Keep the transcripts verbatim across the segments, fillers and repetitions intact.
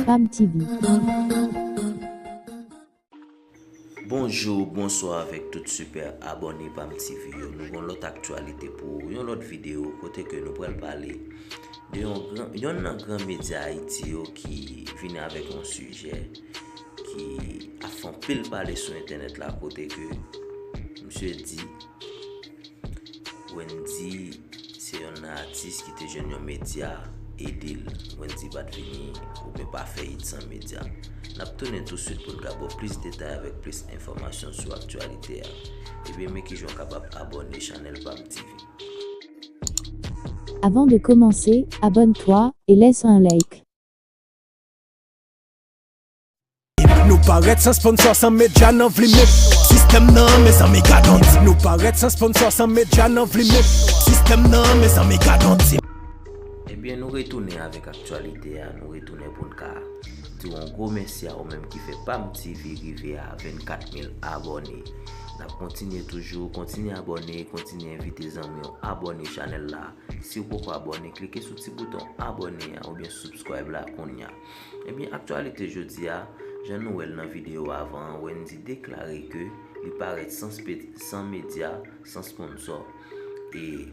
Pam T V. Bonjou, bonswa avèk tout sipè abòne Pam T V yo. Nou gen yon lòt aktyalite pou ou, yon lòt videyo kote ke nou pral pale de yon gran, yonn nan gran medya Ayiti yo ki vini avèk yon sijè ki ap fè anpil pale sou entènèt la, kote ke misye di Wendy se yonn nan atis ki te jwenn yon medya ede l. Wendy pa t vini oubyen pa fè it san medya. N ap tounen touswit pou n ka ba w plis detay avèk plis enfòmasyon sou aktyalite a. Ebyen, men kijan w kapab abòne chanèl Pam T V. Avant de commencer, abonne-toi et laisse un like. Nou parèt san sponsor, san medya nan vli met. Sistèm nan, mezanmi, gad on ti. Nou parèt san sponsor, san medya nan vli met. Sistèm nan, mezanmi, gad on ti. Ebyen, nou retounen avèk aktyalite a, nou retounen pou n ka di w yon gwo mèsi a ou menm ki fè Pam T V rive a vennkat mil abòne. N ap kontinye toujou, kontinye abòne, kontinye envite zanmi w abòne chanèl la. Si w poko abòne, klike sou ti bouton abòne a oubyen subscribe la kounye a. Ebyen, aktyalite jodi a, jan nou wè l nan videyo avan an, Wendy deklare ke li parèt san spe-, san medya, san sponsor, e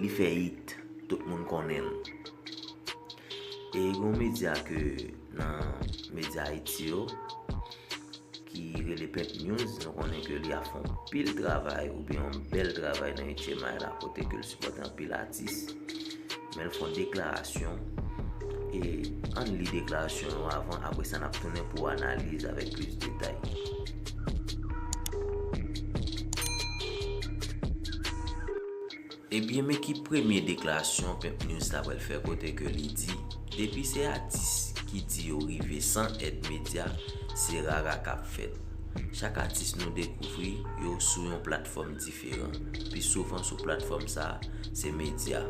li fè it, tout moun konnen l. E gen yon medya ke nan medya Ayiti yo, ki rele Pimp News, nou konnen ke li ap fè yon pil travay oubyen yon bèl travay nan H M I la, kote ke l sipòte anpil atis. Men l fè yon deklarasyon, e ann li deklarasyon yo avan, apre sa n ap tounen pou analiz avèk plis detay. Ebyen, men ki premye deklarasyon Pimp News ta pral fè, kote ke li di, depi se atis ki di yo rive san èd medya, se rara k ap fèt. Chak atis nou dekouvri yo sou yon platfòm diferan. Pi souvan sou platfòm sa, se medya.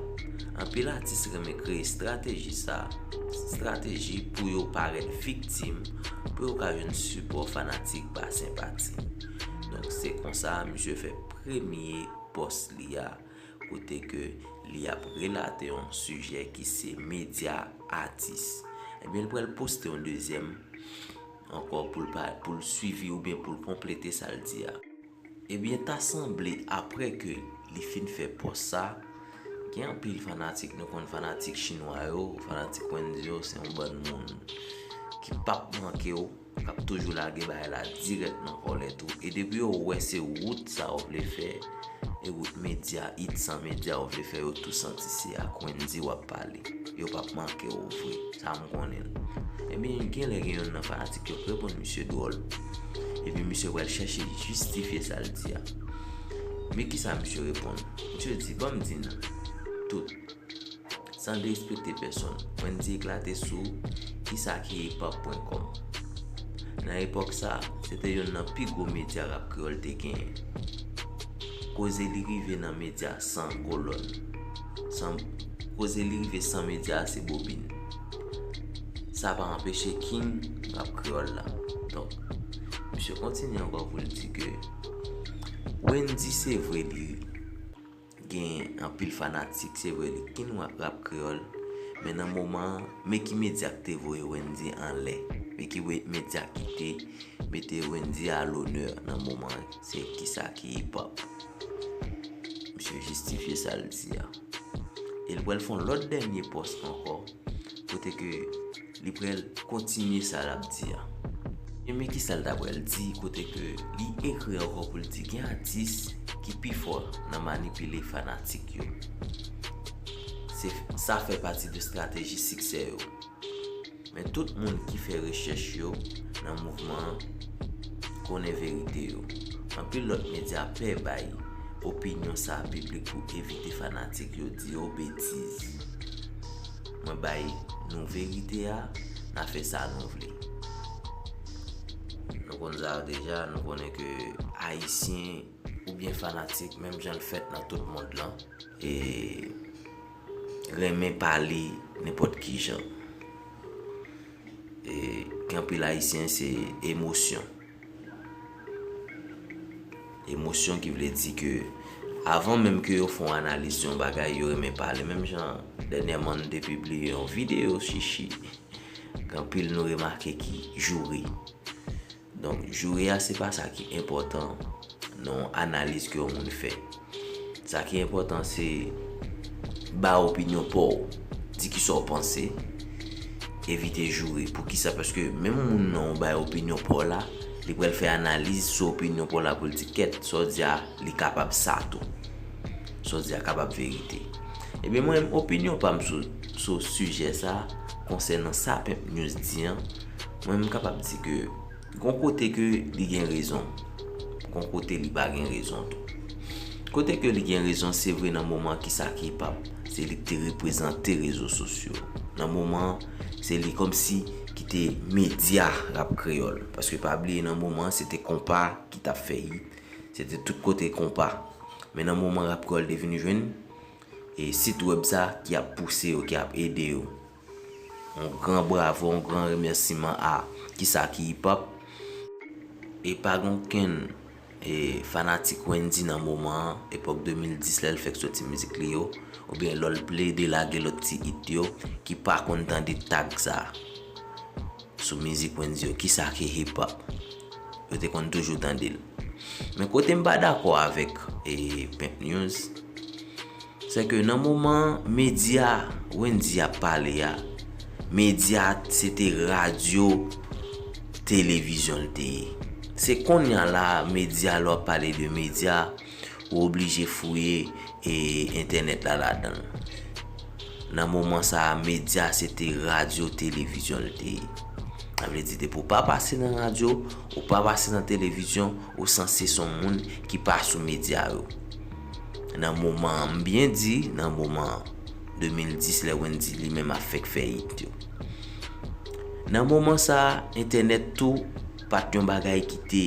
Anpil atis renmen kreye estrateji sa, estrateji pou yo parèt viktim, pou yo ka jwenn sipò fanatik pa senpati. Donk, se konsa misye fè premye pòs li a, kote ke li ap relate yon sijè ki se medya atis. Ebyen, l pral poste yon dezyèm ankò pou l pa, pou l swivi oubyen pou l konplete sa l di a. Ebyen, ta sanble apre ke li fin fè pòs sa, gen anpil fanatik, nou konn fanatik chinwa yo, fanatik Wendy yo, se yon bann moun ki p ap manke w, k ap toujou lage bagay la dirèk nan kòlèt ou. E depi yo wè se wout sa w vle fè, e wout medya, it san medya w vle fè, yo tou santi se ak Wendy w ap pale. Yo p ap manke w vre, sa m konnen l. Ebyen, gen lè gen yonn nan fanatik yo k reponn misye dwòl. Ebyen, misye pral chèche jistifye sa l di a. Men kisa misye reponn? Misye di, ban m di nou tout, san derespekte pèsonn, Wendy eklate sou kisa ki hip hop pwen kòm. Nan epòk sa, se te yonn nan pi gwo medya rap kreyòl te genyen. Koze li rive nan medya san kolòn. San, koze li rive san medya se bobin. Sa pa anpeche king rap kreyòl la. Donk, misye kontinye ankò pou l di ke Wendy se vre li gen anpil fanatik, se vre li king rap kreyòl, men nan moman an, men ki medya k te voye Wendy anlè, men ki we-, medya ki te mete Wendy a lonè nan moman an, se kisa ki hip hop. Misye jistifye sa l di a. E l pral fè yon lòt dènye pòs ankò, kote ke li pral kontinye sa l ap di a. E men kisa l ta pral di, kote ke li ekri ankò pou l di gen atis ki pi fò nan manipile fanatik yo. Se, sa fè pati de estrateji siksè yo. Men tout moun ki fè rechèch yo nan mouvman an konnen verite yo. Anpil lòt medya pè bay opinyon sa a piblik pou evite fanatik yo di yo betiz. Mwen bay nou verite a, n a fè sa nou vle. Nou konn sa deja, nou konnen ke Ayisyen oubyen fanatik, menm jan l fèt nan tout mond lan, e renmen pale nenpòt ki jan. E gen anpil Ayisyen, se emosyon. Emosyon ki vle di ke avan menm ke yo fè yon analiz sou yon bagay, yo renmen pale. Menm jan dènyèman, nou te pibliye yon videyo Chichi. Gen anpil nou remake ki joure. Donk, joure a se pa sa ki enpòtan nan yon analiz ke yon moun fè. Sa ki enpòtan se ba opinyon pa w, di kisa w panse, evite joure. Poukisa? Paske menm moun nan ou bay opinyon pa w la, li pral fè analiz sou opinyon pa w la pou l di kèt, sa w di a, li kapab sa tou. Sa w di a kapab verite. Ebyen, mwen menm, opinyon pa m sou, sou sijè sa, konsènan sa Pimp News di an, mwen, m kapab di ke gon kote ke li gen rezon, gon kote li pa gen rezon tou. Kote ke li gen rezon, se vre nan moman ki sa ki pap, se li ki te reprezante rezo sosyo. Nan moman, se li kòmsi ki te medya rap kreyòl. Paske pa bliye nan moman, se te konpa ki t ap fè hit. Se te tout kote konpa. Men nan moman rap kreyòl te vin jwenn e sit wèb sa ki ap pouse yo, ki ap ede yo. Yon gran bravo, yon gran remèsiman a kisa ki hip hop. E pa gen okenn e, fanatik Wendy nan moman an, epòk de mil dis lè l fèk soti mizik li yo, oubyen lè l plede lage lòt ti hit yo, ki pa konn tande tag sa sou mizik Wendy yo, kisa ki hip hop. Yo te konn toujou tande l. Men kote m pa dakò avèk e, Pimp News, se ke nan moman medya Wendy ap pale a, medya se te radyo, televizyon l te ye. Se kounye a la, medya, lè w ap pale de medya, ou oblije fouye e, entènèt la ladan l. Nan moman sa a, medya se te radyo, televizyon l te ye. Sa vle di, depi w pa pase nan radyo, ou pa pase nan televizyon, ou sanse se yon moun ki pa sou medya yo. Nan moman an, m byen di, nan moman de mil dis, lè Wendy li menm ap fèk fè hit yo. Nan moman sa a, entènèt tou pa t yon bagay ki te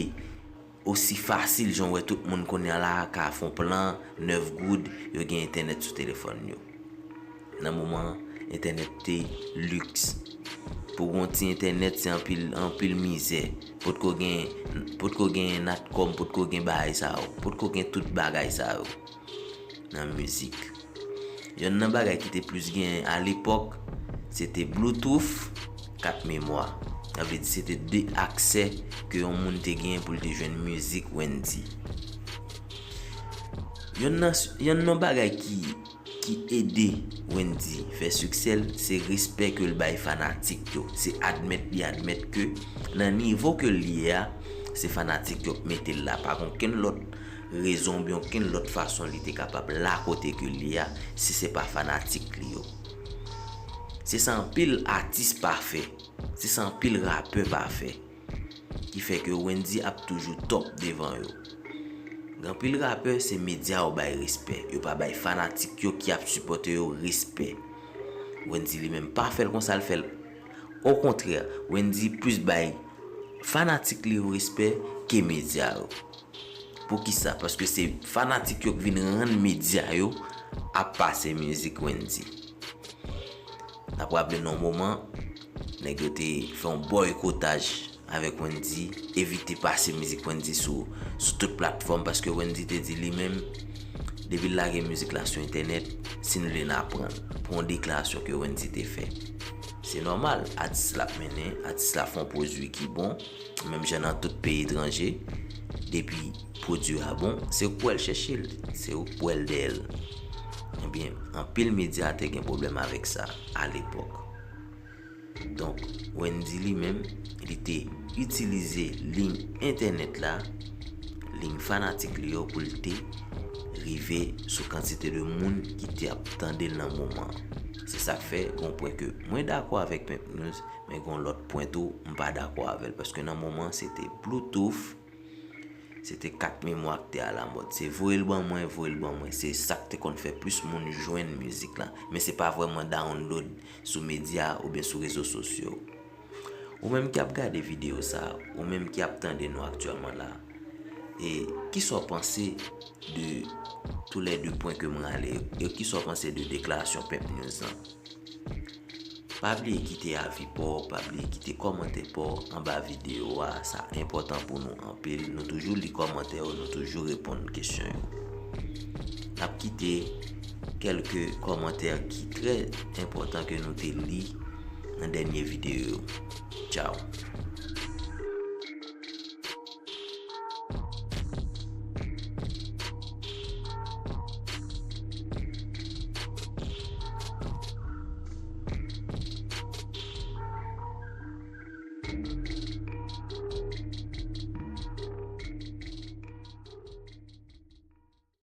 osi fasil jan w wè tout moun kounye a la ka fè yon plan, nèf goud, yo gen entènèt sou telefòn yo. Nan moman an, entènèt te liks. Pou gon ti entènèt, se anpil, anpil mizè. Potko gen, potko gen Natcom, potko gen bagay sa yo. Potko gen tout bagay sa yo nan mizik. Yonn nan bagay ki te plis genyen alepòk, se te Bluetooth, kat memwa. Sa vle di se te de aksè ke yon moun te genyen pou l te jwenn mizik Wendy. Yonn nan, yonn nan bagay ki, ki ede Wendy fè siksè l, se respè ke l bay fanatik yo. Se admèt li admèt ke nan nivo ke l ye a, se fanatik yo k mete l la. Pa gen okenn lòt rezon oubyen okenn lòt fason li te kapab la kote ke l ye a, si se pa fanatik li yo. Se sa anpil atis pa fè. Se sa anpil rapè pa fè. Ki fè ke Wendy ap toujou top devan yo. Gen anpil rapè, se medya yo bay respè. Yo pa bay fanatik yo ki ap sipòte yo respè. Wendy li menm pa fè l konsa, l fè l. Okontrè, Wendy plis bay fanatik li yo respè ke medya yo. Poukisa? Paske se fanatik yo k vin rann medya yo ap pase mizik Wendy. N ap raple nan yon moman, nèg yo te fè yon bòykotaj avèk Wendy, evite pase mizik Wendy sou, sou tout platfòm, paske Wendy te di li menm, depi l lage mizik la sou entènèt, si n vle n a pran l. Pou yon deklarasyon ke Wendy te fè. Se nòmal, atis la ap mennen, atis la fè yon pwodui ki bon, menm jan nan tout peyi etranje, depi pwodui a bon, se ou k pou al chèche l, se ou k pou al dèyè l. Ebyen, anpil medya te gen pwoblèm avèk sa alepòk. Donk, Wendy li menm, li te itilize liy entènèt la, liy fanatik li yo pou l te rive sou kantite de moun ki te ap tande l nan moman an. Se sa k fè, gon pwen ke mwen dakò avèk Pimp News, men gon lòt pwen tou, m pa dakò avè l. Paske nan moman an, se te Bluetooth, se te kat memwa k te alamòd. Se voye l ban mwen, voye l ban mwen. Se sa k te konn fè plis moun jwenn mizik la. Men se pa vrèman download sou medya oubyen sou rezo sosyo. Ou menm ki ap gade videyo sa, ou menm ki ap tande nou aktyèlman la, e kisa w panse de toulède pwen ke m rale yo? E kisa w panse de deklarasyon Pimp News lan? Pa bliye kite avi pa w, pa bliye kite kòmantè pa w anba videyo a, sa enpòtan pou nou anpil. Nou toujou li kòmantè yo, nou toujou reponn kesyon yo. N ap kite kèlke kòmantè ki trè enpòtan ke nou te li nan dènye videyo yo. Tchao.